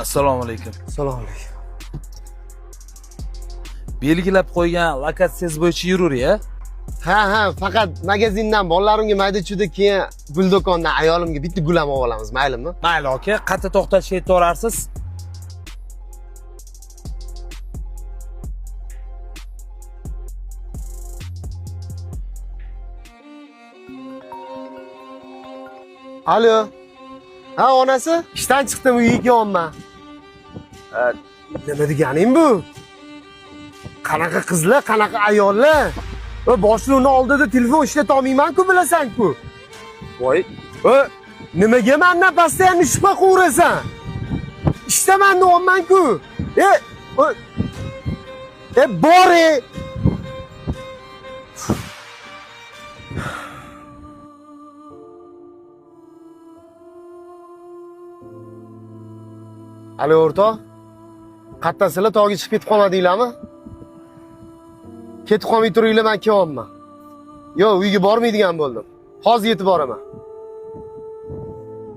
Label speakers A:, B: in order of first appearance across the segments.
A: Assalomu alaykum.
B: Assalomu alaykum.
A: Belgilab qo'ygan lokatsiyangiz bo'yicha yuravering, a?
B: Ha, faqat magazindan bolalarimga mayda-chuyda, keyin gul do'kondan ayolimga bitta gul ham olib olamiz, maylimi?
A: Mayli aka, qayerda to'xtashga aytaverarsiz?
B: Alo. Ha, onasi, ishdan chiqdim, uyga kelyapman. Nima deganing bu? Qanaqa qizlar, qanaqa ayollar? Va boshliqni oldida telefon ishlata olmayman-ku, bilasan-ku. Voy, nimaga mendan постоянно shubha qilasan? Ishdaman deyapman-ku. E, bor e. Alo o'rtoq. Qattasizlar, tog'ga chiqib ketib qolmadinglarmi? Ketib qolmay turinglar, men kelyapman. Yo'q, uyga bormaydigan bo'ldim. Hozir yetib boraman.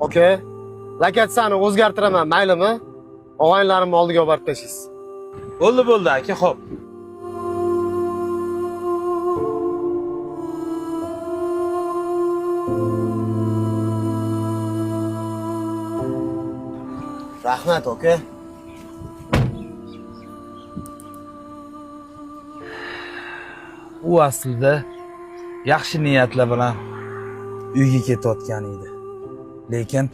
B: Okey. Lokatsiyani o'zgartiraman, maylimi? Og'aynilarimni oldiga olib borib tashlaysiz.
A: Bo'ldi, bo'ldi aka, xo'p.
B: Rahmat, aka.
A: U aslida yaxshi niyatlar bilan uyga ketayotgan edi. Lekin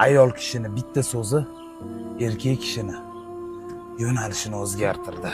A: ayol kishini bitta so'zi erkak kishini yo'nalishini o'zgartirdi.